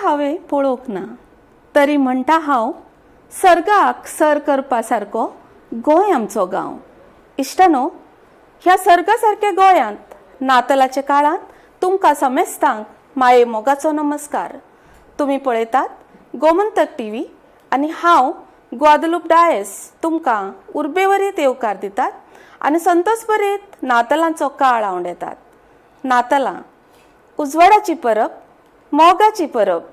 हांवें पळोवंक ना, तरी म्हणटा हांव सर्गाक सर करपा सारको गोंय आमचो गांव. इश्टानो, ह्या सर्गा सारक्या गोंयांत नातलाच्या काळांत तुमकां समेस्तांक माये मोगाचो नमस्कार. तुमी पळयतात गोमंतक टीव्ही आनी हांव ग्वादलूप डायस तुमकां उर्बेवरीत येवकार दितात आनी संतोषभरीत नातलांचो काळ आंवडेतात. नातलां उजवाडाची परब, मोगाची परब,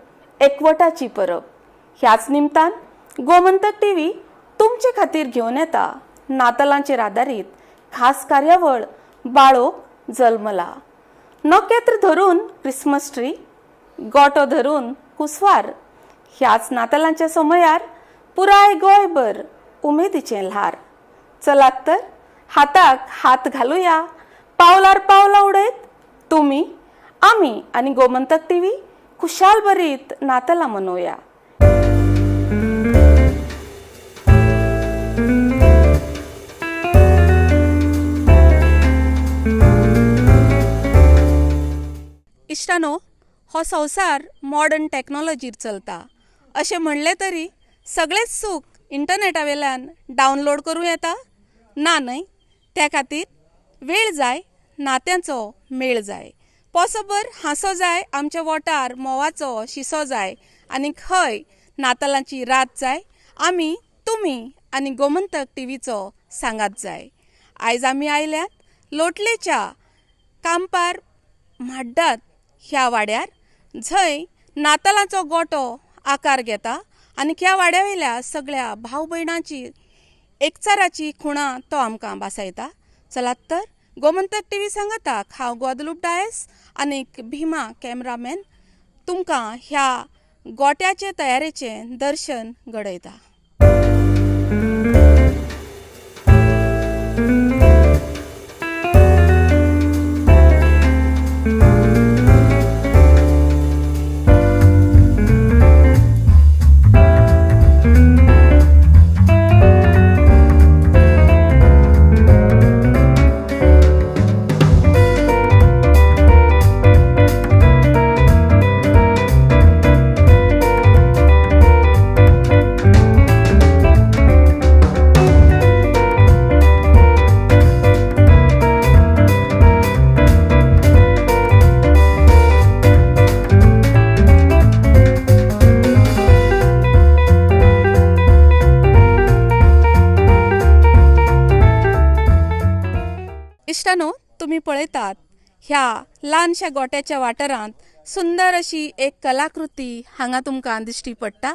एकवटाची परब. ह्याच निमतान गोमंतक टीव्ही तुमचे खातीर घेवन येता नातलांचेर आदारीत खास कार्यावळ बाळोक जल्मला. नखेत्र धरून क्रिसमस ट्री, गोटो धरून कुसवार, ह्याच नातलांच्या समयार पुराय गोंयभर उमेदीचें ल्हार. चलात तर हाताक हात घालुया, पावलार पावलां उडयत तुमी, आमी आनी गोमंतक टीव्ही खुशाल भरीत नातलां मनोवया. इश्टानो, हो संवसार मॉडर्न टॅक्नॉलॉजीर चलता अशें म्हणलें तरी सगळेंच सूख इंटरनेटा वेल्यान डावनलोड करूं येता ना न्हय? त्या खातीर वेळ जाय, नात्यांचो मेळ जाय, पोसोभर हांसो जाय, आमच्या वोटार म्होंवाचो शिसो जाय आनी खंय नातलांची रात जाय. आमी, तुमी आनी गोमंतक टीव्हीचो सांगात जाय. आयज आमी आयल्यात लोटलेच्या कांपार म्हाड्डात ह्या वाड्यार, जंय नातलांचो गोटो आकार घेता आनी ह्या वाड्या वयल्या सगळ्या भाव भयणांची एकचाराची खुणां तो आमकां भासायता. चलात तर गोमंतक टीव्ही सांगाताक हांव ग्वादलूप डायस आनी भीमा कॅमरामॅन तुमकां ह्या गोट्याचे तयारेचें दर्शन घडयता. इश्टानो, तुमी पळयतात ह्या ल्हानशा गोट्याच्या वाठारांत सुंदर अशी एक कलाकृती हांगा तुमकां दिश्टी पडटा.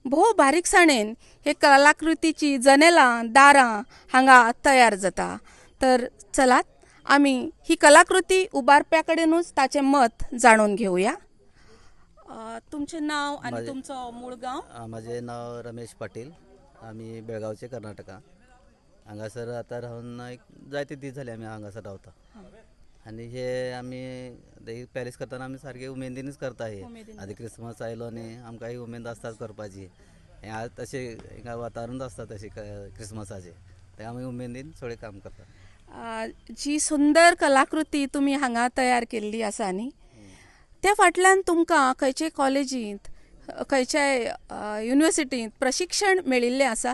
भोव बारीकसाणेन हे कलाकृतीची जनेलां, दारां हांगा तयार जाता. तर चलात आमी ही कलाकृती उबारप्या कडेनूच ताचें मत जाणून घेवया. तुमचें नांव आनी तुमचो मूळ गांव? म्हजें नांव रमेश पाटील, आमी बेळगांवचे, कर्नाटका. हांगासर आतां रावन एक जायते दीस जाले आमी हांगासर रावता. आनी हे आमी पॅलेस करतना आमी सारके उमेदीनच करता. हे आतां क्रिसमस आयलो न्ही, आमकां ही उमेद आसताच करपाची. हें आज तशें हिंगा वातावरण आसता तशें क्रिसमसाचें, तें आमी उमेदीन सगळें काम करता. जी सुंदर कलाकृती तुमी हांगा तयार केल्ली आसा न्ही, त्या फाटल्यान तुमकां खंयचे कॉलेजींत, खंयच्याय युनिवर्सिटींत प्रशिक्षण मेळिल्लें आसा?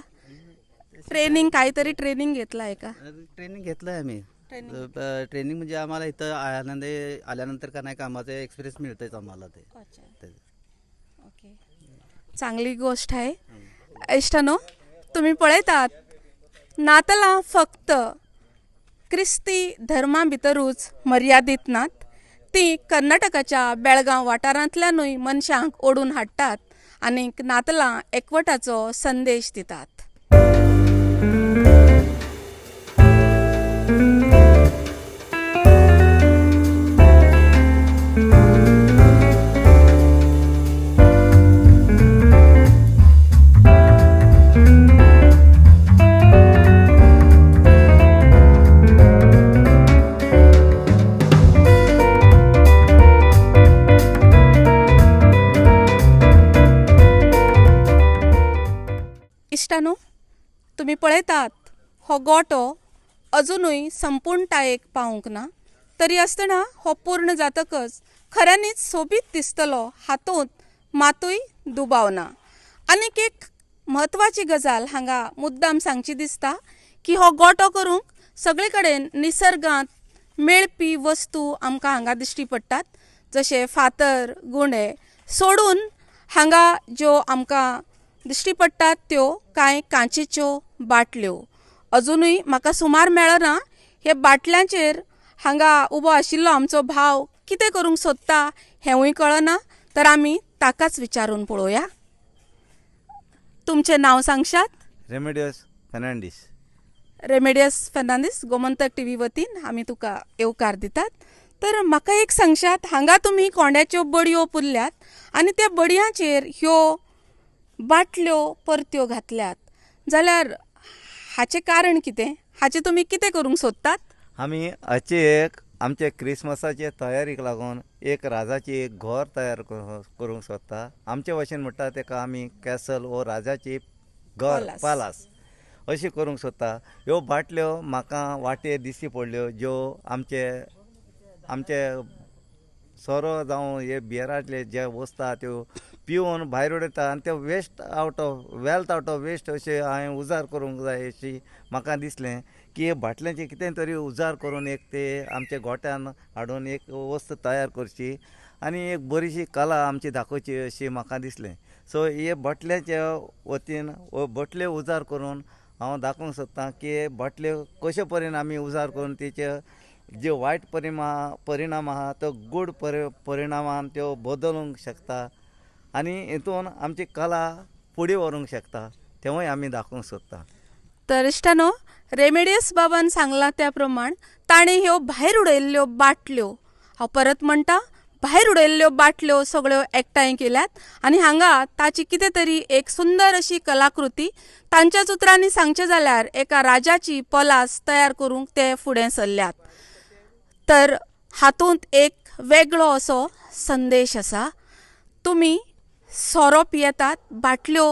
ट्रेनिंग, काहीतरी ट्रेनिंग घेतलं आहे का? ट्रेनिंग घेतलं आहे आम्ही. ट्रेनिंग म्हणजे आम्हाला इथं आल्यानंतर का नाही कामाचं एक्सपिरियन्स मिळतंच आम्हाला ते. ओके, चांगली गोष्ट आहे. इश्टानो, तुम्ही पळयतात नातलां फक्त क्रिस्ती धर्मा भितरूच मर्यादीत नात, ती कर्नाटकाच्या बेळगांव वाठारांतल्यानूय मनशांक ओडून हाडटात आनी नातलां एकवटाचो संदेश दितात. इश्टानो, तुमी पळयतात हो गोटो अजुनूय संपूर्णतायेक पावूंक ना, तरी आसतना हो पूर्ण जातकच खऱ्यांनीच सोबीत दिसतलो हातूंत मातूय दुबाव ना. आनीक एक म्हत्वाची गजाल हांगा मुद्दाम सांगची दिसता की हो गोटो करूंक सगळे कडेन निसर्गांत मेळपी वस्तू आमकां हांगा दिश्टी पडटात, जशे फातर, गुंडे सोडून हांगा ज्यो आमकां दिश्टी पडटात त्यो कांय कांचेच्यो बाटल्यो. अजुनूय म्हाका सुमार मेळना हे बाटल्यांचेर हांगा उबो आशिल्लो आमचो भाव कितें करूंक सोदता हेंवूय कळना, तर आमी ताकाच विचारून पळोवया. तुमचें नांव सांगशात? रेमेडियस फेर्नांडीस. रेमेडियस फेर्नांडीस, गोमंतक टीव्ही वतीन आमी तुका येवकार दितात. तर म्हाका एक सांगशात, हांगा तुमी कोंड्याच्यो बडयो पुरल्यात आनी त्या बडयांचेर ह्यो बाटल्यो परत्यो घातल्यात, जाल्यार हाचें कारण कितें? हाचें तुमी कितें करूंक सोदतात? आमी हाचे एक आमचे क्रिसमसाचे तयारीक लागून एक राजाची एक घर तयार करूंक सोदता. आमचे भाशेन म्हणटा तेका आमी कॅसल वो राजाची घर, पालास अशें करूंक सोदता. ह्यो बाटल्यो म्हाका वाटेर दिश्टी पडल्यो, ज्यो आमचे आमचे सोरो जावं हे बियरांतले जे वस्तू आहा त्यो पिवन भायर उडयता आनी ते waste out of wealth out of waste अशें हांवें उजार करूंक जाय अशी म्हाका दिसलें की हे बाटल्यांचें कितें तरी उजार करून एक ते आमच्या गोट्यान हाडून एक वस्त तयार करची आनी एक बरीशी कला आमची दाखोवची अशी म्हाका दिसलें. सो हे बाटल्याच्या वतीन बाटल्यो उजार करून हांव दाखोवंक सोदतां की बाटल्यो कशे परेन आमी उजार करून तेचे जे वायट परिणाम आहा तो गूड परिणामान त्यो बदलूंक शकता आनी हितून आमची कला फुडें व्हरूंक शकता, तेंवूय आमी दाखोवंक सोदता. तर इश्टानो, रेमेडियस बाबान सांगलां त्या प्रमाण ताणें ह्यो भायर उडयल्ल्यो बाटल्यो, हांव परत म्हणटा, भायर उडयल्ल्यो बाटल्यो सगळ्यो एकठांय केल्यात आनी हांगा ताची कितें तरी एक सुंदर अशी कलाकृती, तांच्याच उतरांनी सांगचें जाल्यार एका राजाची पलास तयार करूंक ते फुडें सरल्यात. तर हातूंत एक वेगळो असो संदेश आसा. तुमी सोरो पियेतात, बाटल्यो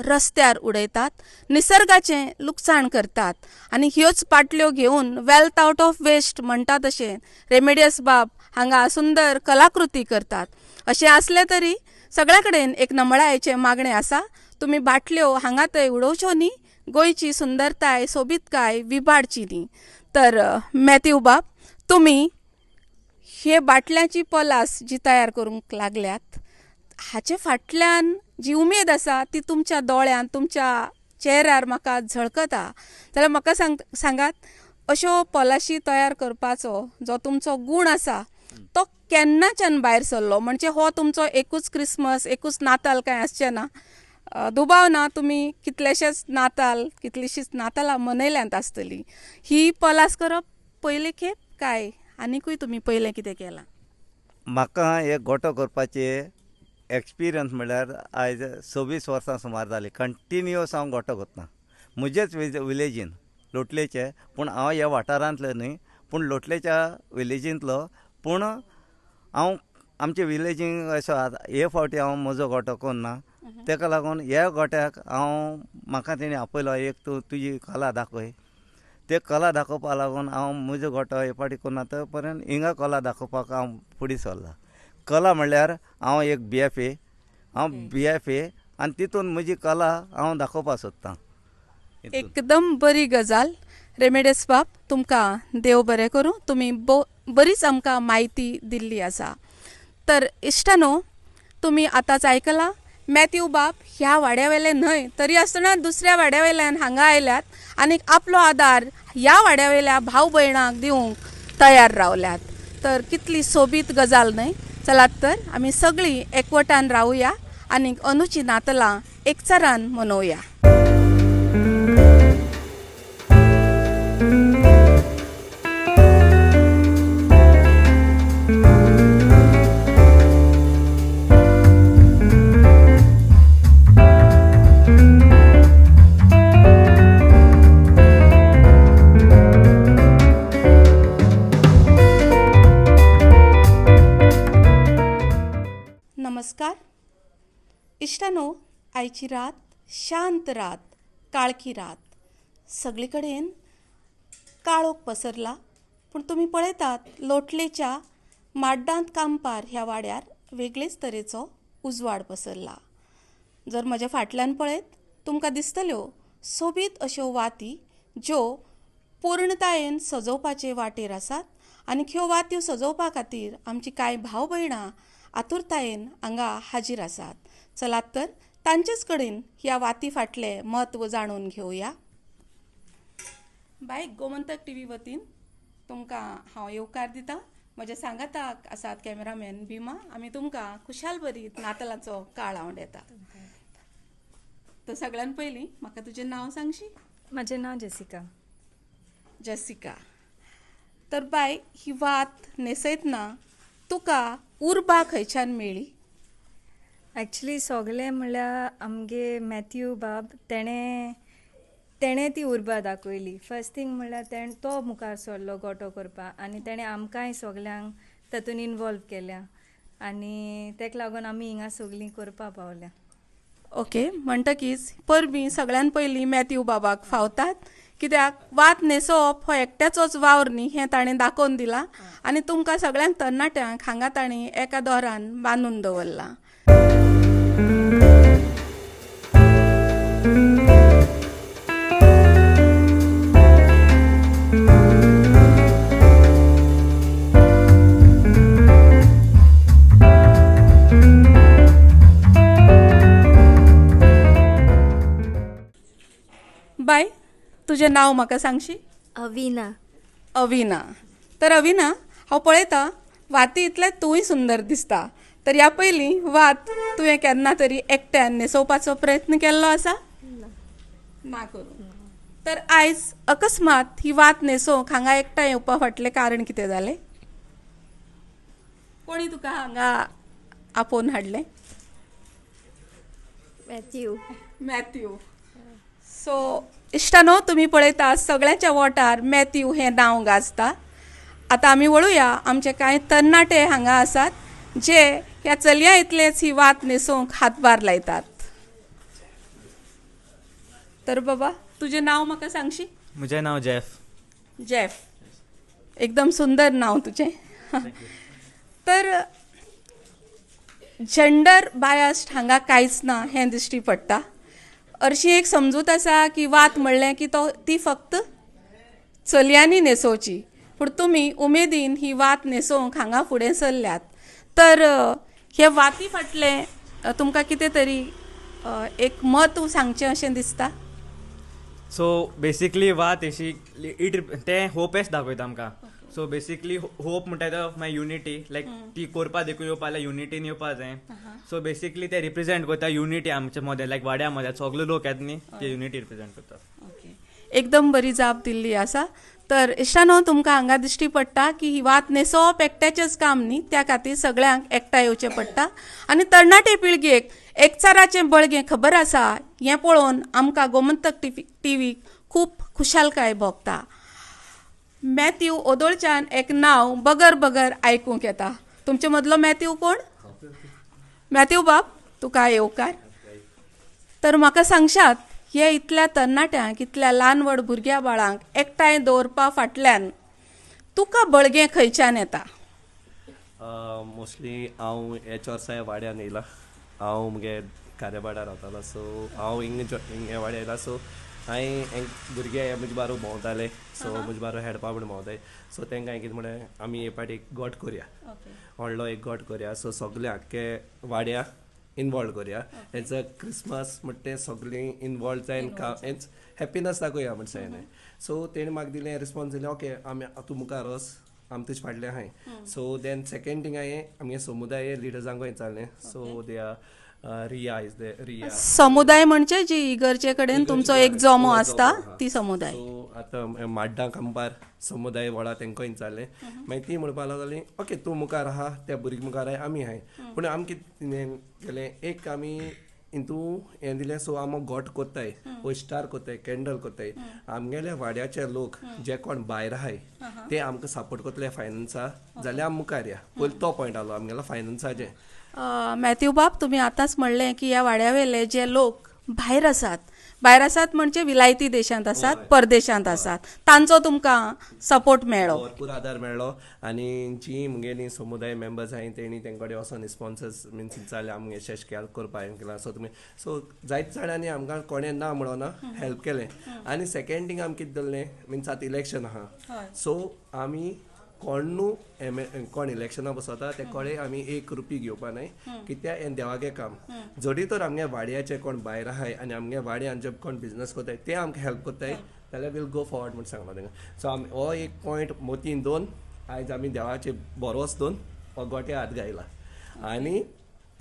रस्त्यार उडयतात, निसर्गाचें लुकसाण करतात आनी ह्योच बाटल्यो घेवन वेल्थ आवट ऑफ वेस्ट म्हणटा तशें रेमेडियस बाब हांगा सुंदर कलाकृती करतात. अशें आसलें तरी सगळ्या कडेन एक नमळायेचें मागणें आसा, तुमी बाटल्यो हांगा थंय उडोवच्यो न्ही, गोंयची सुंदरताय सोबीतकाय विबाडची न्ही. तर मॅथ्यू बाब, तुमी हे बाटल्यांची पलास जी तयार करूंक लागल्यात हाचे फाटल्यान जी उमेद आसा ती तुमच्या दोळ्यांत, तुमच्या चेहऱ्यार म्हाका झळकता. जाल्यार म्हाका सांगात, अश्यो पलाशी तयार करपाचो जो तुमचो गूण आसा तो केन्नाच्यान भायर सरलो? म्हणजे हो तुमचो एकूच क्रिसमस, एकूच नाताल कांय आसचें ना, दुबाव ना तुमी कितलेशेच नाताल, कितलीशींच नातालां मनयल्यांत आसतलीं. ही पलास करप पयले खेप काय आनिकूय तुमी पयलें कितें केलां? म्हाका हे गोटो करपाचे एक्सपिरियन्स म्हणल्यार आयज 26 वर्सां सुमार जालीं कंटिन्युअस हांव गोटो करता म्हजेच विलेजीन लोटलेचे. पूण हांव ह्या वाठारांतलो न्हय, पूण लोटलेच्या विलेजींतलो. पूण हांव आमच्या विलेजींक असो हे फावटी हांव म्हजो गोटो करना, तेका लागून ह्या गोट्याक हांव म्हाका तेणी आपयलो, एक तूं तुजी कला दाखय. ते कला दाखोवपाक लागून हांव म्हजो गोटो हे फावटी करना, तो पर्यंत हिंगा कला दाखोवपाक हांव फुडें सरला. कला म्हणल्यार हांव एक BFA, हांव BFA आनी तितून म्हजी कला हांव दाखोवपाक सोदतां. एकदम बरी गजाल रेमेडियस बाब, तुमकां देव बरें करूं. तुमी बरीच आमकां म्हायती दिल्ली आसा. तर इश्टानो, तुमी आतांच आयकलां मॅथ्यू बाब ह्या वाड्यावेले न्हय तरी आसतना दुसऱ्या वाड्यावेल्यान हांगा आयल्यात आनी आपलो आदार ह्या वाड्यावेल्या भाव भयणांक दिवंक तयार रावल्यात. तर कितली सोबीत गजाल न्हय? चलात तर आमी सगळीं एकवटान रावया आनी अंदूची नातलां एकचारान मनोवया. नमस्कार इश्टानो, आयची रात शांत रात, काळखी रात, सगळे कडेन काळोख पसरला. पूण तुमी पळयतात लोटलेच्या माड्डांत कांपार ह्या वाड्यार वेगळेच तरेचो उजवाड पसरला. जर म्हज्या फाटल्यान पळयत तुमकां दिसतल्यो सोबीत अश्यो वाती ज्यो पूर्णतायेन सजोवपाचे वाटेर आसात आनी ह्यो वात्यो सजोवपा खातीर आमची कांय भाव भयणां आतुरतायेन हांगा हाजीर आसात. चलात तर तांचेच कडेन ह्या वाती फाटलें म्हत्व जाणून घेवया. बाय, गोमंतक टीव्ही वतीन तुमकां हांव येवकार दिता. म्हज्या सांगाताक आसात कॅमेरामॅन भीमा. आमी तुमकां खुशाल बरीत नातलाचो काळ आवडटा. तर सगळ्यान पयलीं म्हाका तुजें नांव सांगशी? म्हजें नांव जेसिका. जेसिका, तर बाय, ही वात न्हेसयतना तुका उर्बा खंयच्यान मेळ्ळी? एक्चुली सगळें म्हणल्यार आमगे मॅथ्यू बाब तेणें तेणें ती उर्बा दाखयली. फर्स्ट थींग म्हणल्यार तेणें तो मुखार सरलो गोटो करपाक आनी तेणें आमकांय सगल्यांक तातूंत इनवॉल्व केल्या आनी तेका लागून आमी हिंगा सगळीं करपाक पावल्या. ओके, म्हणटकीच परबीं सगळ्यान पयलीं मॅथ्यू बाबाक फावतात, कित्याक वात न्हेसोवप हो एकट्याचोच वावर न्ही हें ताणें दाखोवन दिलां आनी तुमकां सगळ्यांक तरणाट्यांक हांगा ताणें एका दोरान बांदून दवरलां. बाय, तुजें नांव म्हाका सांगशी? अविना. अविना. तर अविना, हांव पळयतां वाती इतलें तूंय सुंदर दिसता. तर ह्या पयलीं वात तुवें केन्ना तरी एकट्यान न्हेसोवपाचो प्रयत्न केल्लो आसा? ना करूं. तर आयज अकस्मात ही वात न्हेसोवंक हांगा एकठांय येवपा फाटलें कारण कितें जालें? कोणी तुका हांगा आपोवन हाडलें? मॅथ्यू. मॅथ्यू. सो इश्टानो, तुमी पळयता सगळ्यांच्या वोटार मॅथ्यू हें नांव गाजता. आतां आमी वळुया, आमचे कांय तरणाटे हांगा आसात जे ह्या चलयां इतलेच ही वात न्हेसोवंक हातभार लायतात. तर बाबा, तुजें नांव म्हाका सांगशी? म्हजें नांव जेफ. जेफ, एकदम सुंदर नांव तुजें. तर जेंडर बायस्ट हांगा कांयच ना हें दिश्टी पडटा. हरशीं एक समजूत आसा की वात म्हणलें की तो ती फक्त चलयांनी न्हेसोवची, पूण तुमी उमेदीन ही वात न्हेसोवंक हांगा फुडें सरल्यात. तर हे वाती फाटलें तुमकां कितें तरी एक म्हत्व सांगचें अशें दिसता? सो बेसिकली वात अशी it तें होपच दाखयता आमकां. सो बेसिकली होप म्हणटा तो मागीर युनिटी, लायक ती करपा देखून येवपा जाल्यार युनिटीन येवपा जाय. सो बेसिकली ते रिप्रेझेंट करता युनिटी आमच्या मदें, लायक वाड्या मदें सगळे लोक येता न्ही, ते युनिटी रिप्रेझेंट करता. ओके, एकदम बरी जाप दिल्ली आसा. तर इश्टानो, तुमकां हांगा दिश्टी पडटा की ही वात न्हेसोवप एकट्याचेंच काम न्ही, त्या खातीर सगळ्यांक एकठांय येवचें पडटा आनी तरणाटे पिळगेक एकचाराचें बळगें खबर आसा हें पळोवन आमकां गोमंतक टीव्हीक खूब खुशालकाय भोगता. मॅथ्यू ओदोळच्यान एक नांव बगर बगर आयकूंक येता. तुमचे मदलो मॅथ्यू कोण? मॅथ्यू बाब, तुका येवकार. तर म्हाका सांगशात, हे इतल्या तरणाट्यांक, इतल्या ल्हान व्हड भुरग्या बाळांक एकठांय दवरपा फाटल्यान तुका बळगें खंयच्यान येता? मोस्टली हांव हेच वर्सा वाड्यान येयला. हांव मुगे खारेबाड्यार रावतालो. सो हांव हिंग हिंग हे वाड्या येयला. सो हांवें भुरगे म्हजे बारो भोंवताले. सो म्हजे बारो हेडपा म्हूण भोंवताय. सो तांकां हांवें कितें म्हणलें, आमी हे पाटी एक गोट करया, व्हडलो एक गोट करया. सो सगळे आख्खे वाड्या इनवॉल्व करया. एज अ क्रिसमस म्हणटा तें सगळीं इनवॉल्व जायन हेंच हॅप्पिनस दाखोवया म्हण सांगलें. सो तेणें म्हाका दिलें रिस्पोन्स दिलें, ओके आमी तूं मुखार वच, आमी तुजे फाटल्यान आहाय. सो then second thing हांवें आमगे समुदाय लिडर्सांकूय विचारलें. So they are Riya is the Riya. समुदाय म्हणजे जी इगर्जे कडेन तुमचो एक जमो आसता ती समुदाय. सो आतां माड्डां कंपार समुदाय वडा तेंकां विचारलें. मागीर ती म्हणपाक लागली ओके तूं मुखार आहा, त्या भुरगीं मुखार आहाय, आमी आहाय. पूण आमी कितें केलें, एक आमी हितू हें दिलें. सो आमी गोट कोत्ताय, स्टार कोत्ताय, कॅन्डल कोत्ताय. आमगेल्या वाड्याचे लोक जे कोण भायर आहाय ते आमकां सपोर्ट करतले फायनान्सा, जाल्यार आमी मुखार या. पयलीं तो पॉयंट आसलो आमगेलो फायनान्साचें. मॅथ्यू बाब, तुमी आतांच म्हणलें की ह्या वाड्यावेले जे लोक भायर आसात भायर आसात म्हणजे विलायती देशांत आसात, परदेशांत आसात, तांचो तुमकां सपोर्ट मेळ्ळो? भरपूर आदार मेळ्ळो आनी जी मुगेली समुदाय मेंबर्स आहाय तेणी तेंचे कडेन वचोन स्पॉन्सर्स मिन्स विचारलें आमगे अशें अशें केलें करपा हें केलां. सो तुमी सो जायते जाणांनी आमकां कोणें ना म्हणोना हेल्प केलें. आनी सेकेंड थींग आमी कितें दवरलें मिन्स आतां इलेक्शन आहा, सो आमी कोणू एम कोण इलेक्शना बसता ते कडेन आमी एक रुपी घेवपा न्हय, कित्याक हें देवागें काम. जरी तर आमगे वाड्याचे कोण भायर आहाय आनी आमगे वाड्यान जे कोण बिजनस करताय ते आमकां हेल्प करताय जाल्यार वील गो फॉरवर्ड म्हूण सांगलां तांकां. सो आमी हो एक पॉयंट मोतीन दोन आयज आमी देवाचे भरोस दोन हो गोटे हात घायला आनी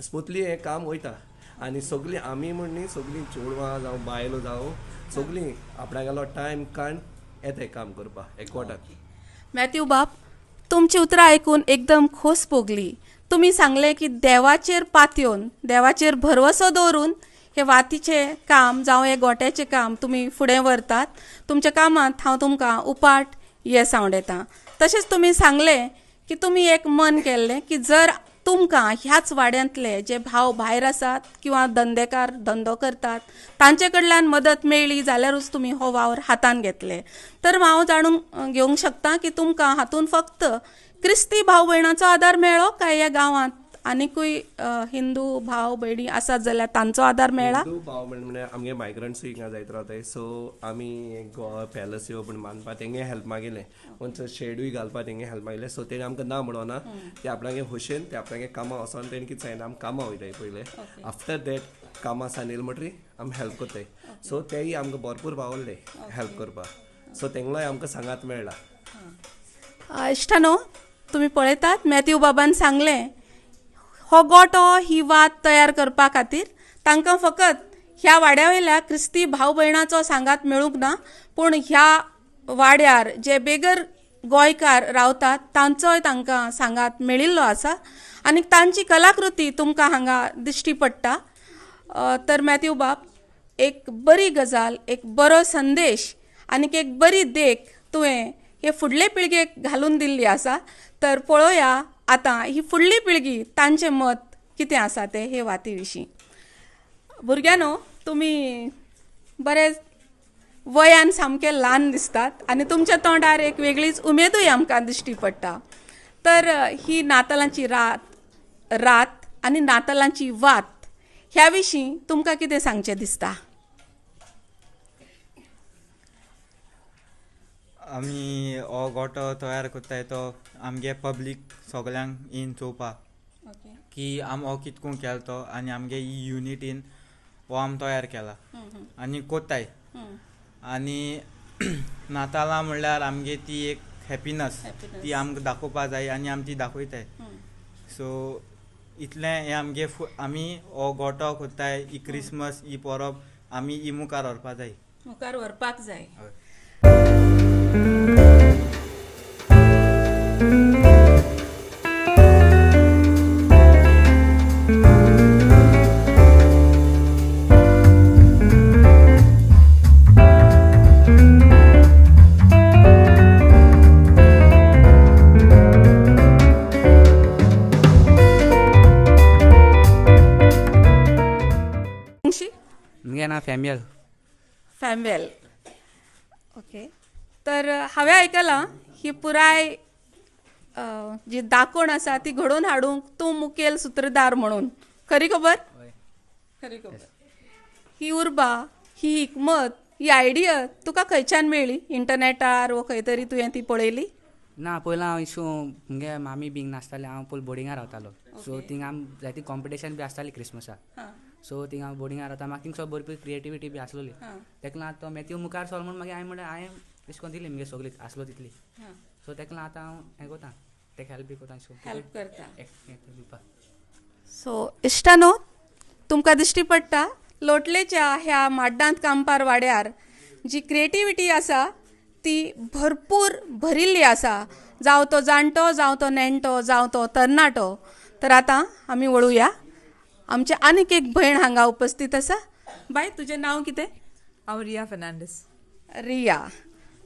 स्मुथली हें काम वयता. आनी सगळीं आमी म्हण न्ही, सगळीं चेडवां जावं बायलो जावं सगळीं आपणागेलो टायम काडून येताय काम करपाक एकवटान. मॅथ्यू बाब, तुमची उतरां आयकून एकदम खोस भोगली. तुमी सांगलें की देवाचेर पातयेवन, देवाचेर भरवसो दवरून हे वातीचें काम जावं हे गोट्याचें काम तुमी फुडें व्हरतात. तुमच्या कामांत हांव तुमकां उपाट येस आंवडेतां. तशेंच तुमी सांगलें की तुमी एक मन केल्लें की जर तुमकां ह्याच वाड्यांतले जे भाव भायर आसात किंवा धंदेकार धंदो करतात तांचे कडल्यान मदत मेळ्ळी जाल्यारूच तुमी हो वावर हातान घेतले. तर हांव जाणून घेवंक शकता की तुमकां हातूंत फक्त क्रिस्ती भाव भयणाचो आदार मेळ्ळो काय ह्या गांवांत आनिकूय हिंदू भाव भयणी आसात जाल्यार तांचो आदार मेळ्ळा? हिंदू भाव म्हणल्यार आमगे मायग्रंट्सूय हिंगा जायत रावताय, सो आमी गोवा पॅलस यो म्हूण बांदपा तेंगे हेल्प मागिल्लें, म्हणचे शेडूय घालपा तेंगे हेल्प मागिल्लें. सो तेणी आमकां ना म्हणोना, ते आपणागे खोशयेन ते आपणागे कामां वचोन तेणी कितें सांगलें आमी कामां वयताय पयलें, आफ्टर that कामां सान येयले म्हणटरी आमी हेल्प करताय. सो तेय आमकां भरपूर पावल्ले हेल्प करपाक, सो तेंगलोय आमकां सांगात मेळ्ळा. इश्टानो, तुमी पळयतात मॅथ्यू बाबान सांगलें हो गोटो ही वात तयार करपा खातीर तांकां फकत ह्या वाड्या वयल्या क्रिस्ती भाव भयणाचो सांगात मेळूंक ना, पूण ह्या वाड्यार जे बेगर गोंयकार रावतात तांचोय तांकां सांगात मेळिल्लो आसा आनी तांची कलाकृती तुमकां हांगा दिश्टी पडटा. तर मॅथ्यू बाब, एक बरी गजाल, एक बरो संदेश आनीक एक बरी देख तुवें हे फुडले पिळगेक घालून दिल्ली आसा. तर पळोवया आतां ही फुडली पिळगी तांचें मत कितें आसा तें हे वाती विशीं. भुरग्यांनो, तुमी बरे वयान सामके ल्हान दिसतात आनी तुमच्या तोंडार एक वेगळीच उमेदूय आमकां दिश्टी पडटा. तर ही नातालांची रात आनी नातालांची वात ह्या विशीं तुमकां कितें सांगचें दिसता? आमी हो गोटो तयार करताय तो आमगे पब्लीक सगल्यांक येवन चोवपाक की आम हो कितकून केलो तो आनी आमगे ही युनिटीन हो आम तयार केला आनी कोत्ताय. आनी नातालां म्हणल्यार आमगे ती एक हॅपिनस ती आमकां दाखोवपा जाय आनी आमी ती दाखयताय. सो इतलें हें आमगे आमी हो गोटो कोत्ताय, ही क्रिसमस ही परब आमी ही मुखार व्हरपा जाय, मुखार व्हरपाक जाय. मुगे नांव फॅम्युअल. फॅम्युअल, ओके. तर हांवें आयकलां ही पुराय जी दाकोण आसा ती घडोवन हाडूंक तूं मुखेल सुत्रधार म्हणून, खरी खबर? खरी खबर. ही उर्बा, ही हिकमत, ही आयडिया तुका खंयच्यान मेळ्ळी? इंटरनेटार वो खंय तरी तुवें ती पळयली? ना, पयलीं हांव इशू मुगे मामी बीन नासताले, हांव पयलीं बोर्डिंगार रावतालो. सो थिंगा आम जायती कॉम्पिटिशन बी आसताली क्रिसमसाक. सो थिंगा हांव बोर्डिंगार रावता, म्हाका थिंग भरपूर क्रिएटिविटी बी आसलोली. तेका लागून तो मॅथ्यू मुखार सरलो म्हूण मागीर हांवें म्हणलें हांवें अशें करून दिली मुगे सगळी आसलो तितली. सो तेका लागून आतां हांव हें करता, तेका हेल्प बी करता, हेल्प करता दिवपाक. सो इश्टानो, तुमकां दिश्टी पडटा लोटलेच्या ह्या माड्डांत कांपार वाड्यार जी क्रिएटिविटी आसा ती भरपूर भरिल्ली आसा, जावं तो जाणटो, जावं तो नेणटो, जावं तो तरणाटो. तर आतां आमी वळुया, आमचे आनीक एक भयण हांगा उपस्थित आसा. बाय, तुजें नांव कितें? हांव रिया फर्नांडीस. रिया,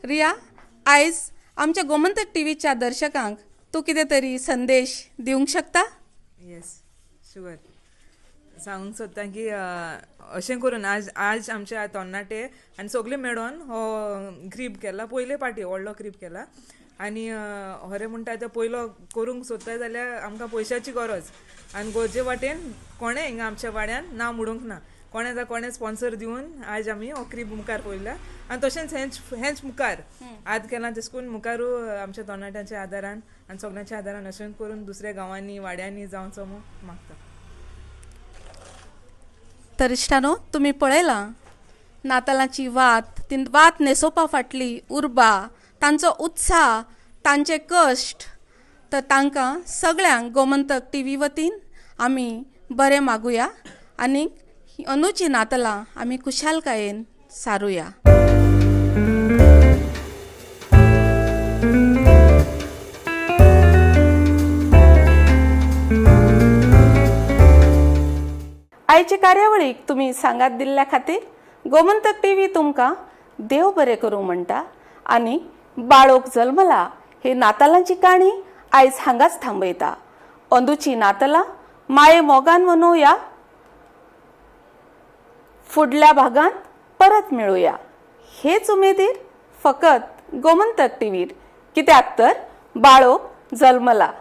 रिया, आयज आमच्या गोमंतक टीव्हीच्या दर्शकांक तूं कितें तरी संदेश दिवंक शकता? Yes, sure. सांगूंक सोदता की अशें करून आज आज आमचे तरणाटे आनी सगळे मेळोन हो क्रीब केला, पयले पाटी व्हडलो क्रीब केला. आनी खरें म्हणटा ते पयलो करूंक सोदता जाल्यार आमकां पयशाची गरज आनी गरजे वाटेन कोणें हिंगा आमच्या वाड्यान ना म्हणूंक ना, कोणें जावं कोणें स्पॉन्सर दिवन आयज आमी हो क्रीब मुखार पळयला. आनी तशेंच हेंच हेंच मुखार आज केलां तेश करून मुखारूय आमच्या तरणाट्यांच्या आदारान आनी सगळ्यांच्या आदारान अशें करून दुसऱ्या गांवांनी वाड्यांनी जावचो म्हूण मागता. तर इश्टानो, तुमी पळयलां नातालांची वात, ती वात न्हेसोवपा फाटली उर्बा, तांचो उत्साह, तांचे कश्ट. तर तांकां सगळ्यांक गोमंतक टीव्ही वतीन आमी बरें मागुया आनी अंदूची नातलां आमी खुशालकायेन सारुया. आयचे कार्यावळीक तुमी सांगात दिल्ल्या खातीर गोमंतक टीव्ही तुमकां देव बरें करूं म्हणटा आनी बाळोक जल्मला हे नातालांची काणी आयज हांगाच थांबयता. अंदूची नातलां माये मोगान मनोवया. फुडल्या भागांत परत मेळुया हेच उमेदीर फकत गोमंतक टीव्हीर, कित्याक तर बाळोक जल्मला.